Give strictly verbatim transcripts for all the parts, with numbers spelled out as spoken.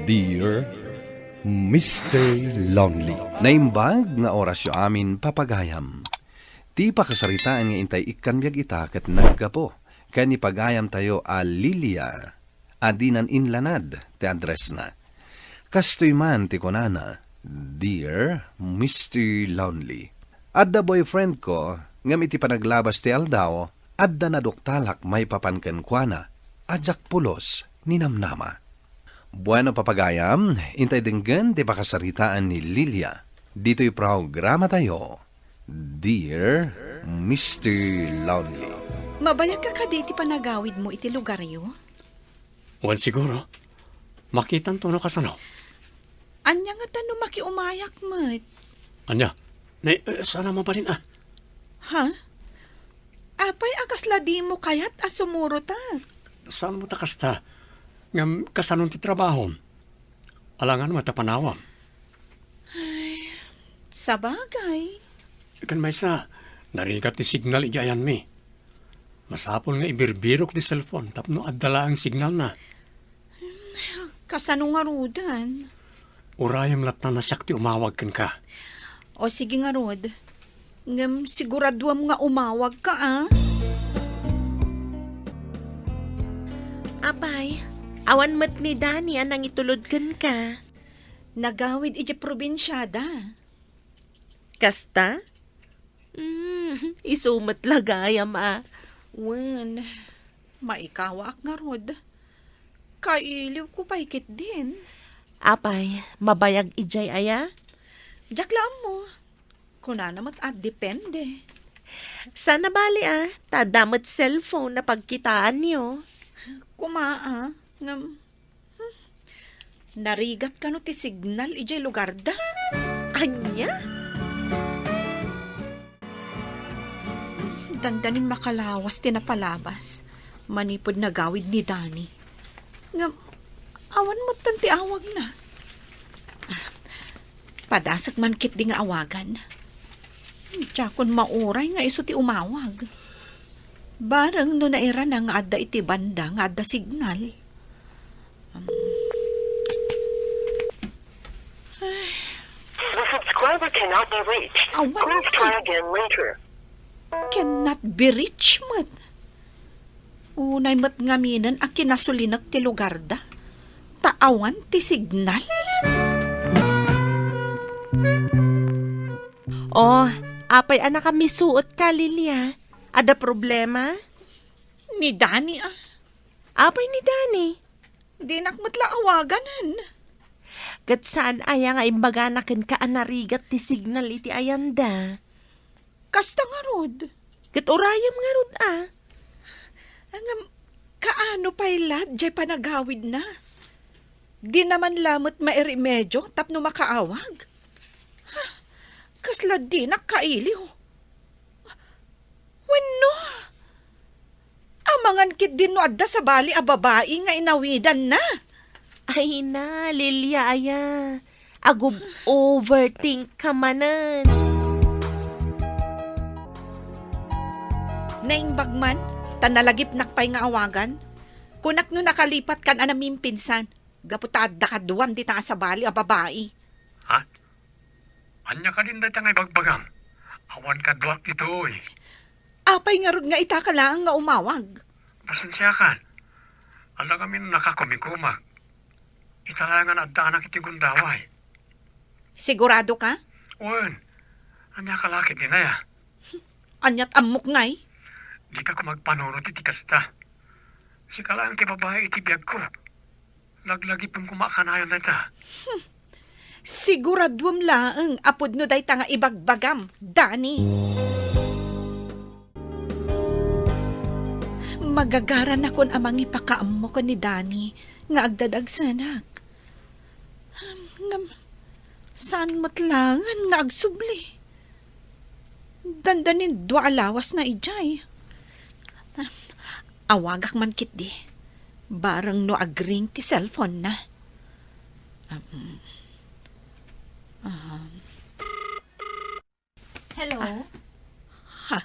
Dear Mister Lonely. Naimbag nga orasyo amin, papagayam. Ti pakasaritaan nga intay ikkan biag ita ket naggapu ken ni pagayamtayo a Lilia a dinan inlanad ti addressna. Kastoy man ti kunana, "Dear Mister Lonely, adda boyfriend ko, ngem iti panaglabas ti aldaw, adda naduktalak maipapan kenkuana a diak pulos ninamnama." Bueno, papagayam, intay denggen ti pakasaritaan ni Lilia. Ditoy programatayo, Dear Mister Lonely. Mabayag ka kadi iti panagawidmo iti lugaryo? Wen, siguro. Makitanto no kasano. Ania ngata no makiumayak met? Ania? Nay, eh, saan a mabalin, ah? Ha? Apay a kasla dimo kayat a sumurotak? Saan mo ta kasta? Ngem kasano ti trabahom? Alangan met a panawam. Ay, sabagay. Ken maysa, narigat ti signal iti ayanmi. Masapul nga ibirbirok ti cellphone tapno adda laeng signalna. Kasano ngaruden? Urayem latta no siak ti umawag kenka. O sige ngarud. Ngem siguraduem nga umawag ka, ah. Apay, awan met ni Dani a nangitulod kenka. Nagawid idiay probinsiada. Kasta? Mm, isu met la gayam a. Wen, maikawaak ngarud. Kailiwko pay ketdin. Apay, mabayag idiay aya? Diak la ammo. Kunana met a depende. Saan a bali a, ta adda met cellphone a pagkitaanyo. Koma a, ngem, hmm, narigat kano ti signal idiay lugarda? Ania? Dandanin makalawas ti napalabas manipud nagawid ni Dani. Ngem, awan metten ti awagna. Padasek man ketdi nga awagan. Diakon mauray nga isu ti umawag. Bareng no nairana nga adda iti banda nga adda signal. Um, ay. The subscriber cannot be reached. Awan. Please try again later. Cannot be reached met. Unay met ngaminen a kinasulinek ti lugarda, ta awan ti signal. Oh, apay a nakamisuot ka, Lilia? Adda problema? Ni Dani, ah. Apay ni Dani? Dinak met la awaganen. Ket saan aya nga imbagana kenka a narigat ti signal iti ayanda? Kasta ngarud. Ket urayem ngarud a. Ngem, kaano pay la diay panagawidna? Dina man la met mairemedio tapno makaawag? Ha, kasla dinak kailiw. Wenno, amangan ketdin no adda sabali a babai nga inawidanna? Ay na, Lilia aya. Agub-overthink ka manen. Naimbag man, ta nalagipnak pay nga awagan. Kunak no nakalipat kan a namimpinsan, gapu ta adda kaduam dita a sabali a babai. Ha? Ania kadin dayta nga ibagbagam? Awan kaduak ditoy. Apay ngarud nga ita ka laeng nga umawag? Pasensiakan. Alangamin nakakumikumak. Ita laengan addaanak iti gundaway. Sigurado ka? Wen. Ania ka la ketdin aya? Aniat ammok ngay? Dika koma agpanunot iti kasta. Sika laeng ti babai iti biagko. Laglagipem koma a kanayon dayta. Hmm. Siguraduem laeng a pudno dayta nga ibagbagam, Dani. Magagaranakon a mangipakaammo ken ni Dani nga agdadagsenak. Ngem, saan met laengen nga agsubli? Dandanin dua a lawasna idiay. Awagak man ketdi. Bareng no agring ti cellphone-na. Um, um. Hello? Ah, ha?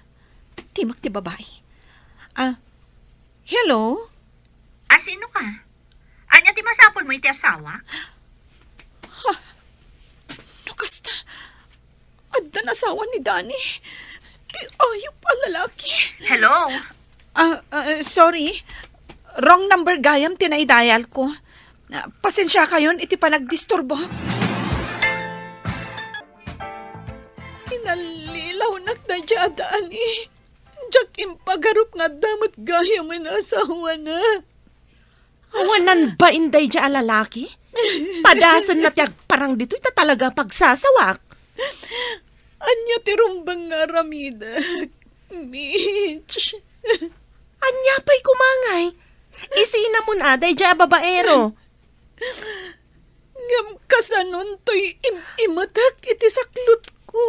Timek ti babai. Ah, hello? Ah, sino ka? Ania Iti masapulmo iti asawa? Ha? No kasta, addan asawa ni Danny. Ti ayup a lalaki. Hello? Ah, ah, sorry. Wrong number gayam ti naidayal ko. Ah, pasensiakayon iti panagdisturbo. Inallilawnak daydiay a Danny. Diak impagarup nga adda met gayamen asawana. Awanan bain daydiay a lalaki? Padasenna ti agparang ditoy ta talaga pagsasawak. Ania ti rumbeng nga aramidek, Mitch? Ania pay koma ngay? Isinamon a daydiay a babaero. Ngem kasanontoy im-imetek iti saklotko?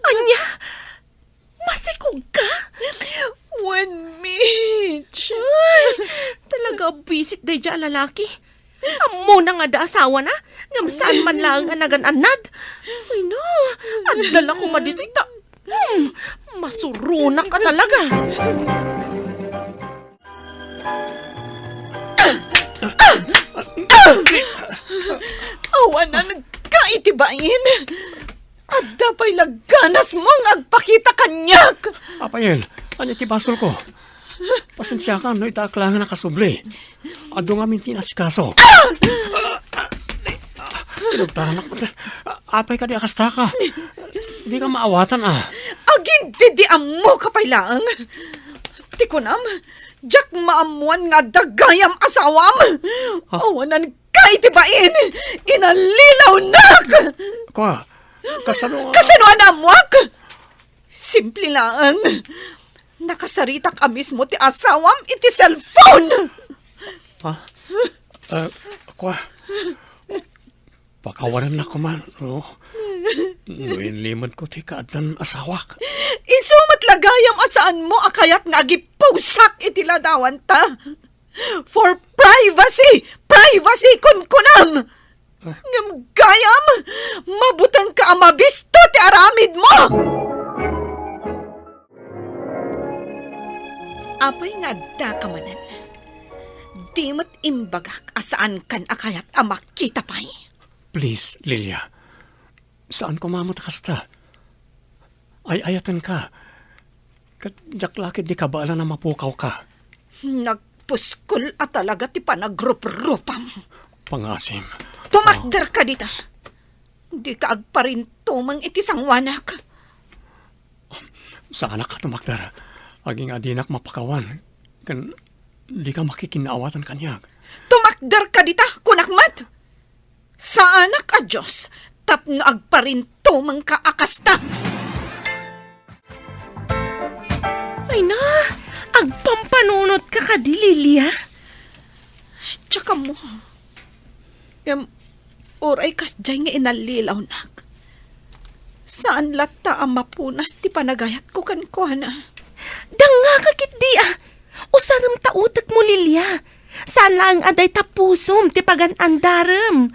Ania? Masikog ka? Wen, Mitch. Ay, talaga a buisit daydiay a lalaki. Ammona nga adda asawana, ngem saan man laeng a nagan-annad. Ay na, adda la koma ditoy ta, hmm, masuronak a talaga. Awanan ka iti bain. Adda pay la ganasmo nga agpakita kaniak. Apayen, ania ti basolko? Pasensiakan no itaak laeng a nakasubli. Adu ngamin ti inasikaso. Inugtaranak. Apay kadi a kastaka? Dika maawatan a. Agin ti di ammoka pay laeng. Ti kunam, diak maammoan nga adda gayam asawam. Ha? Awanan ka iti bain. Inallilawnak. Kua, kasano nga Kasano a naammoak? Simple laeng. Nakasaritak a mismo ti asawam iti cellphone. Ha? Eh, kua, pakawanennak koma, no? No inlimedko ti kaaddan asawak. Isu met la gayam a saanmo a kayat nga agipusak iti ladawanta. For privacy! Privacy, kunkunam! Ah. Ngem gayam, mabutengka a mabisto ti aramidmo! Apay nga addaka manen? Di met imbagak a saankan a kayat a makita pay. Please, Lilia. Saan koma met a kasta. Ay-ayatenka. Ket diak la ketdi kabaelan a mapukawka. Nagpuskol a talaga ti panagruprupam. Pangasim. Tumakderka dita. Dika agparintumeng iti sanguanak. Saanak a tumakder. Agingga dinak mapakawan. Ken dika makikinnaawatan kaniak. Tumakderka dita, kunak met. Saanak a Dios tapno agparintumengka a kasta. Ay na, agpampanunotka kadi, Lilia? Diak ammo. Ngem, uray kasdiay nga inallilawnak, saan latta a mapunas ti panagayatko kenkuana. Dangngaka ketdi a. Usarem ta utekmo, Lilia. Saan laeng a dayta pusom ti pagan-andarem.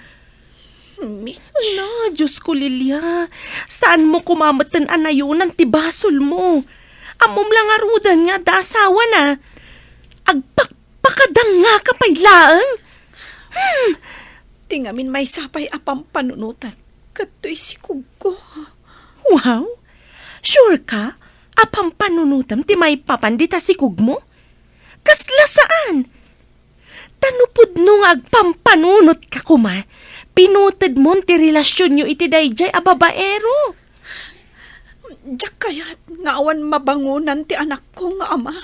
Mitch. Ala, Diosko, Lilia. Saanmo koma metten a nayonan ti basolmo. Ammom la ngaruden nga adda asawana. Agpakpakadangngaka pay laeng. Hmm. Ti ngamin maysa pay a pampanunotek ket toy sikogko. Wow! Sure ka a pampanunotem ti maipapan dita sikogmo? Kasla saan! Ta no pudno nga agpampanunotka koma, pinutedmon ti relasionyo iti daydiay a babaero. Diak kayat nga awan mabangonan ti anakko nga ama.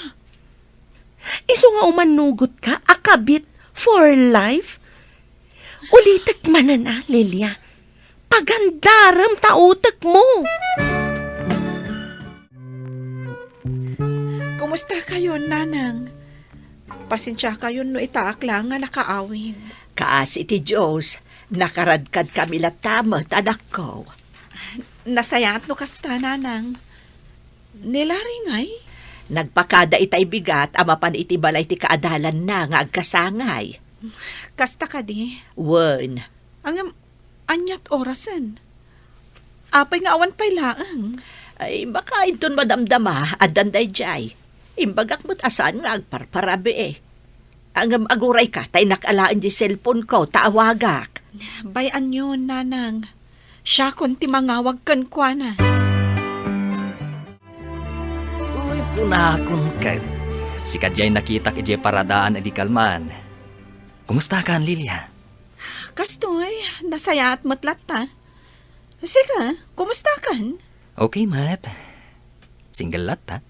Isu nga umannugotka a kabit for life? Ulitek manen a, Lilia. Pagandarem ta utekmo. Kumusta kayo, Nanang? Pasensiakayon no itaak la nga nakaawid. Kaasi ti Dios, nakaradkadkami latta met, anakko. Nasayaat no kasta, Nanang. Ni Larry ngay? Nagpakada itay bigat a mapan iti balay ti kaadalanna nga agkasangay. Kasta kadi? Wen. Ngem, aniat orasen? Apay nga awan pay laeng? Ay, baka inton madamdama, addan daydiay. Imbagak met a saan nga agparparabii. Ngem agurayka, ta innak alaen diay cellphone ko, ta awagak. Bay-anyon, Nanang. Siakon ti mangawag kenkuana. Uy, kunakon ket. Sika diay nakitak idiay paradaan idi kalman. Kumustakan, Lilia? Kastoy, nasayaat met latta. Sika, kumustakan? Okay met. Single latta.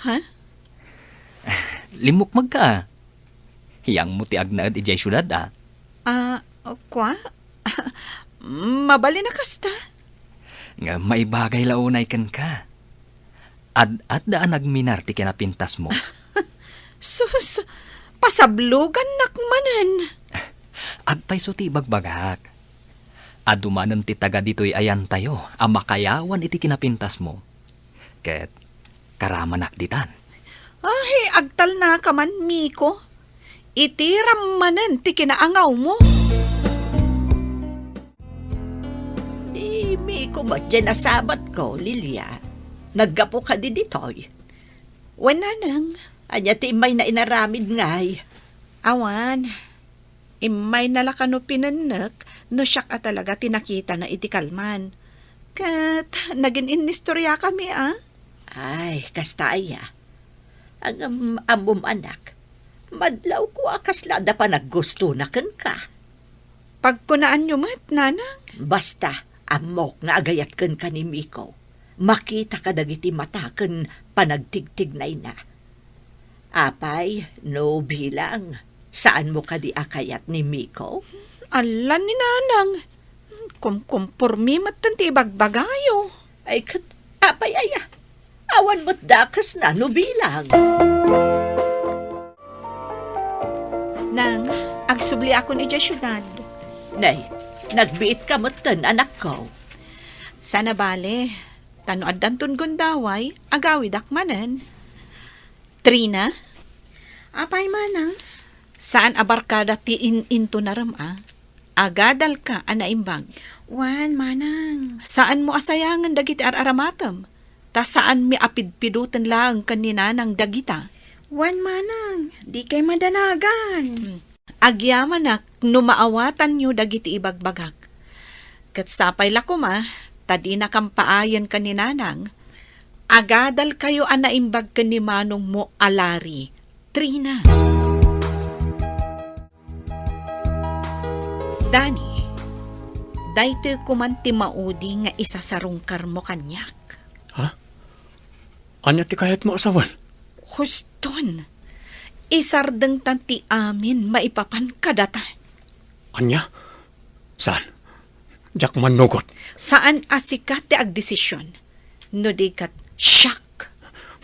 Ha? Limmukmagka, a. Hiyangmo ti agnaed idiay siudad, a. Ah, kua? Mabalin a kasta? Nga maibagay la unay kenka. Ad-adda a nagminar ti kinapintasmo. Sus, pasablogannak manen. Agpayso ti ibagbagak. Adu manen ti taga ditoy ayantayo a makayawan iti kinapintasmo. Ket karamanak ditan. Ay, agtalnaka man, Miko. Itiram manen ti kinaangawmo. Ni Miko met diay nasabatko, Lilia. Naggapu kadi ditoy? Wen, Nanang. Ania ti immayna inaramid ngay? Awan. Immayna la kano pinennek no siak a talaga ti nakitana iti kalman. Ket nagin-innistoriakami, a? Ay, kasta aya. Ngem ammom, anak, madlawko a kasla adda panaggustona kenka. Pagkunaanyo met, Nanang? Basta, ammok nga agayat kenka ni Miko. Makita kadagiti mata ken panagtigtignayna. Apay, no bilang, saanmo kadi a kayat ni Miko? Ala ni Nanang, kumkompormi metten ti ibagbagayo. Ay, ket apay aya? Awan met dakesna no bilang. Nang, agsubliakon idiay siudad. Nay, nagbiitka metten, anakko. Saan a bale, ta no addanton gundaway, agawidak manen. Trina? Apay, Manang? Saan a barkada ti in-, intunarem a? Agadalka a naimbag. Wen, Manang. Saanmo a sayangen dagiti ar-aramatem, ta saanmi a pidpiduten laeng ken ni Nanang dagita. Wen, Manang, dikay madanagan. Hmm. Agyamanak no maawatanyo dagiti ibagbagak. Ket sapay la koma, ta dinakam paayen ken ni Nanang, agadalkayo a naimbag ken ni manongmo a Larry, Trina. Dani, daytoy koman ti maudi nga isasarungkarmo kaniak. Ha? Ania ti kayatmo a sawen? Huston, isardengtan ti amin maipapan kadata. Ania? Saan? Diak mannugot. Saan a sika ti agdesisyon. No di ket siak.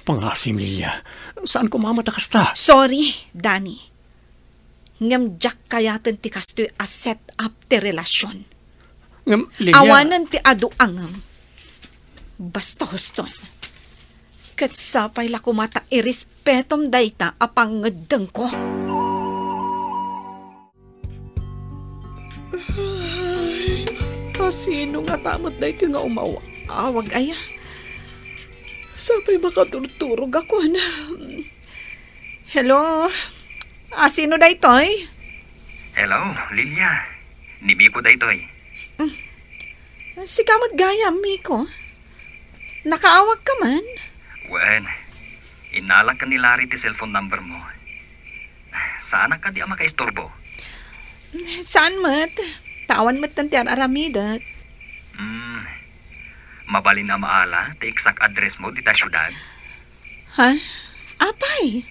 Pangasim, Lilia. Saan koma met a kasta? Sorry, Dani. Ngem diak kayaten ti kastoy a set up ti relasyon. Ngem, Lilia. Awanen ti adu a ngem. Basta huston. Ket sapay la koma ta irespetom dayta a pangngeddengko. Ay, asino ngata met daytoy nga umaw-awag aya? Sapay makaturturog ako, ana. Hello? Asino daytoy? Hello, Lilia. Ni Miko daytoy. Mm. Sika met gayam, Miko. Nakaawag ka man? Wen, innalak ken ni Larry ti cellphone number mo. Saanak kadi a makaisturbo? Saan met? Ta awan metten ti ar-aramidek. Hmm. Mabalin a maala ti eksak address mo dita siudad? Ha? Apay?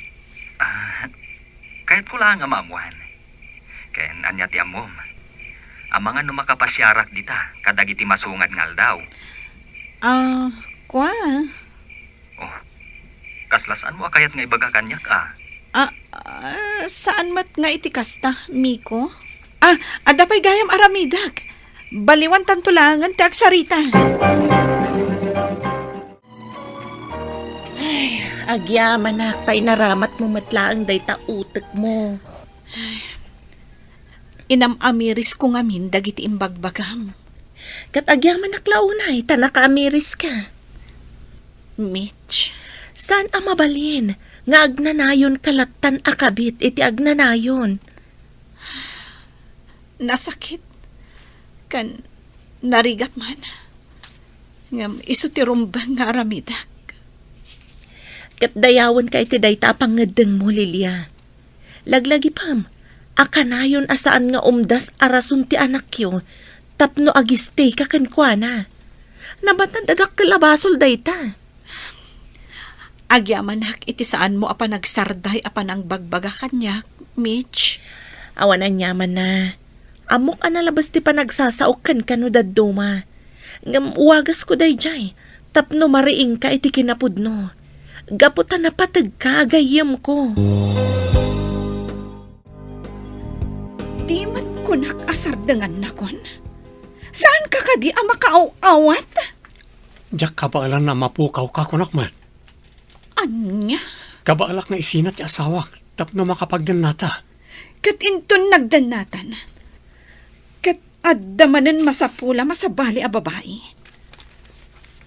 Ah, kayatko laeng a maammuan. Ken ania ti ammom? Amangan no makapasiarak dita kadagiti masungad nga aldaw. Ah, kua? Oh, kasla saanmo a kayat nga ibaga kaniak, a? Ah, ah, saan met nga iti kasta, Miko? Ah, adda pay gayam aramidek. Baliwan tanto laengen ti agsarita. Ay, agyamanak, ta inaramatmo met laeng dayta utekmo. Inam-amirisko ngamin dagiti imbagbagam. Ket agyamanak la unay ta nakaamiriska. Mitch. Saan a mabalin nga agnanayonka lattan a kabit iti agnanayon. Nasakit, ken narigat man. Ngem isu ti rumbeng nga aramidek. Ket dayawenka iti dayta a pangngeddengmo, Lilia. Laglagipem a kanayon a saan nga umdas a rason ti anakyo tapno agistayka kenkuana. Nabatad a dakkel a basol dayta. Agyamanak iti saanmo a panagsarday a panangbagbaga kaniak, Mitch. Awan aniamanna. Ammok a nalabes ti panagsasaok kenka no dadduma. Ngem wagasko daydiay tapno mariingka iti kinapudno. Gapu ta napategka a gayyemko. Di met kunak a sardengannakon. Saanka kadi a makaaw-awat? Diak kabaelan a mapukawka, kunak met. Ania? Kabaelak nga isina ti asawak tapno makapagdennata. Ket inton nagdennatan, ket adda manen masapulam a sabali a babai.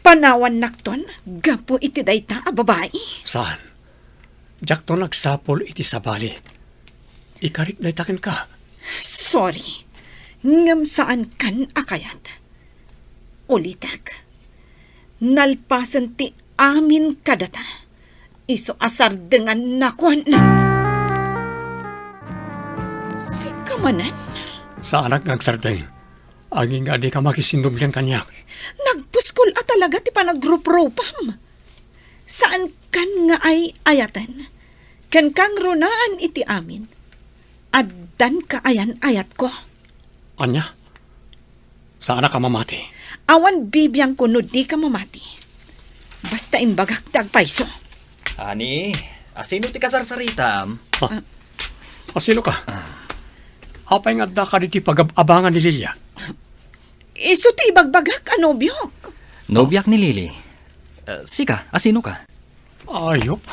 Panawannakton gapu iti dayta a babai. Saan? Diakton agsapul iti sabali. Ikarik dayta kenka. Sorry. Ngem saankan a kayat. Ulitek. Nalpasen ti amin kadata. Isu a sardengannakon. Sika manen? Saanak nga agsardeng. Agingga a dika makisinnublian kaniak. Nagpuskol a talaga ti panagruprupam. Saankan nga ay-ayaten. Ken kangrunaan iti amin. Addan kaayan-ayatko. Ania? Saanak a mamati? Awan bibiangko no dika mamati. Basta imbagak ti agpayso. Ani, asino ti kasarsaritam? Ah. Ah. Asino ka? Ah. Apay nga adda ka diti pagab-abangan ni Lilia? Isu ti ibagbagak a nobiok. Nobiak ni Lily. Eh, sika, asino ka? Ayop,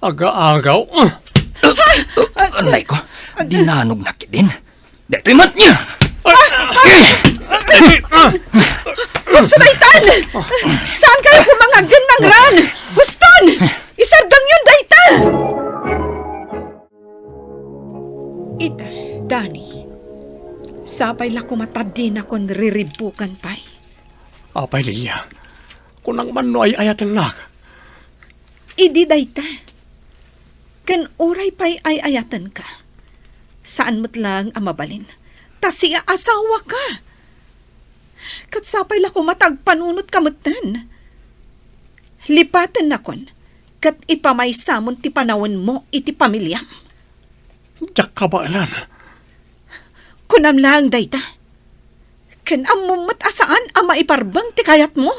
aga-agaw. Anay ko, dinanognak idin. Detoy met niya! Husto daytan! Saankayo koma nga agdennangran? Huston! Isardengyon dayta! Ita, Dani, sapay la koma ta dinakon riribukan pay. Apay, Lilia, kunam man no ay-ayatennak. Idi dayta, ken uray pay ay-ayatenka, saan met laeng a mabalin, ta siasawaka. Ket sapay la koma ta agpanunotka metten. Lipatennakon, ket ipamaysamon ti panawenmo iti pamiliam. Diak kabaelan. Kunam laeng dayta. Ken ammom met a saan a maiparbeng ti kayatmo.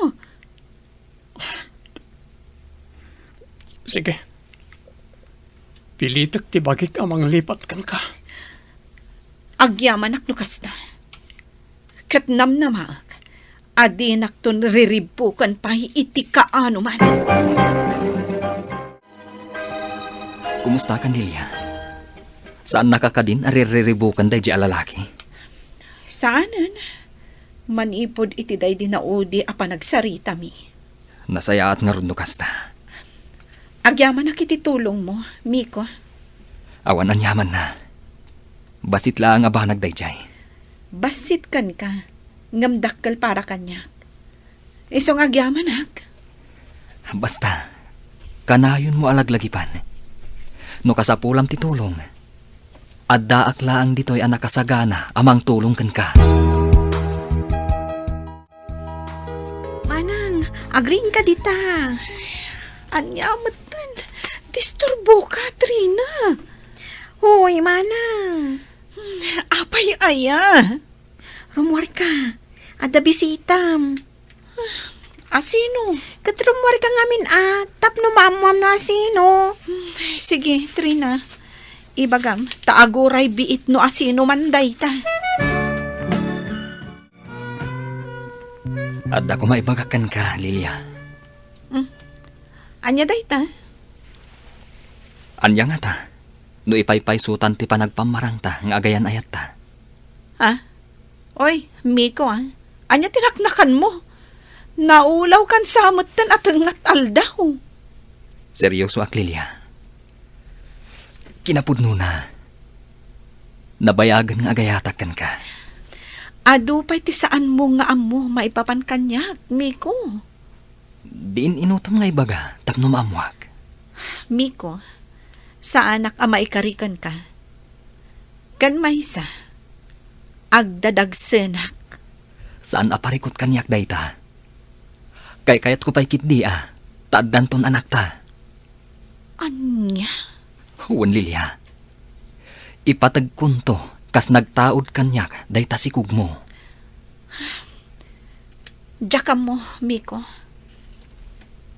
Sige. Pilitek ti bagik a manglipat kenka. Agyamanak no kasta. Ket namnamaek a dinakton riribukan pay iti kaanoman. Kumustakan, Lilia? Saannaka kadin a ririribukan daydi a lalaki? Saanen. Manipud iti daydi naudi a panagsaritami. Nasayaat ngarud no kasta. Agyamanak iti tulongmo, Miko. Awan aniamanna. Bassit laeng a banag daydiay. Bassit kenka, ngem dakkel para kaniak. Isu nga agyamanak. Basta, kanayonmo a laglagipan. No kasapulam ti tulong, addaak laeng ditoy a nakasagana a mangtulong kenka. Manang, agriingka dita. Ania metten? Disturboka, Trina. Hoy, Manang. Apay aya? Rummuarka. Adda bisitam. Asino? Ket rummuarka ngamin a, tapno maammuam no asino. Sige, Trina. Ibagam, ta aguray biit no asino man dayta. Adda koma ibagak kenka, Lilia. Hmm. Ania dayta? Ania ngata, no ipaypaysotan ti panagpammarangta nga agayan-ayatta? Ha? Oy, Miko, ah. Ania ti naknakanmo? Naulawkan sa metten a tengngat aldaw. Seryosoak, Lilia. Kinapudnona, nabayagen nga agayatak kenka. Adu pay ti saanmo nga ammo maipapan kaniak, Miko. Diin inutom nga ibaga tapno maammoak. Miko, saanak a maikari kenka. Ken maysa, agdadagsenak. Saan a parikut kaniak dayta. Kaykayatko pay ketdi a, ta addanton anakta. Ania? Wen, Lilia. Ipategkonto kas nagtaud kaniak dayta sikugmo. Diak ammo, Miko.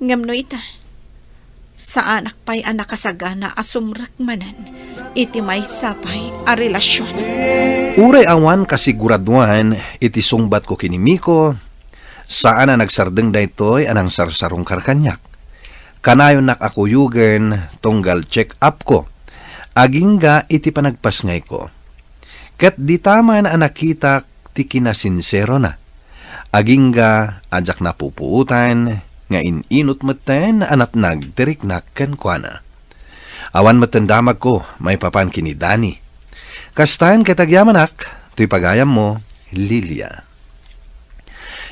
Ngem no ita, saanak pay a nakasagana a sumrek manen iti maysa pay a relasion. Uray awan kasiguraduan iti sungbatko ken ni Miko, saan a nagsardeng daytoy a nangsarsarungkar kaniak. Kanayonnak a kuyogen tunggal check-upko, agingga iti panagpasngayko. Ket dita man a nakitak ti kinasinserona. Agingga a diak napupuotan nga in-inut metten a natnag ti riknak kenkuana. Awan metten damagko maipapan ken ni Dani. Kastan ket agyamanak, toy pagayammo, Lilia.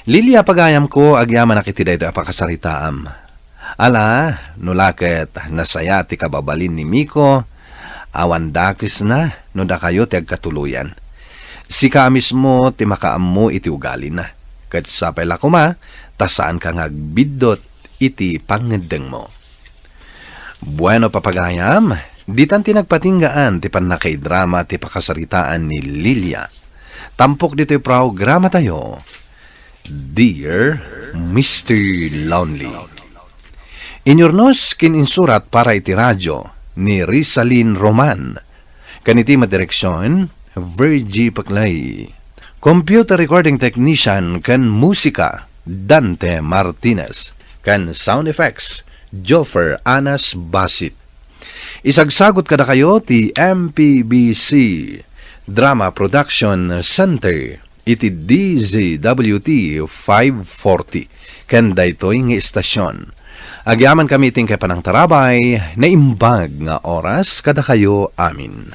Lilia, pagayamko, agyamanak iti daytoy a pakasaritaam. Ala, no la ket nasaya ti kababalin ni Miko, awan dakesna no dakayo ti agkatuloyan. Sika a mismo ti makaammo iti ugalina, ket sapay la koma ta saanka nga agbiddut iti pangngeddengmo. Bueno, papagayam, ditan ti nagpatinggaan ti pannakaidrama ti pakasaritaan ni Lilia. Tampok ditoy programatayo, Dear Mister Lonely. Inyurnos ken insurat para iti radio ni Rizalin Roman. Ken iti madireksion, Virgie Paclay. Computer recording technician ken musika, Dante Martinez. Ken sound effects, Joffer Anas Basit. Isagsagut kadakayo ti M P B C Drama Production Center iti D Z W T five forty ken daytoy nga istasyon. Agyamankami iti inkay panangtarabay, naimbag nga oras kadakayo amin.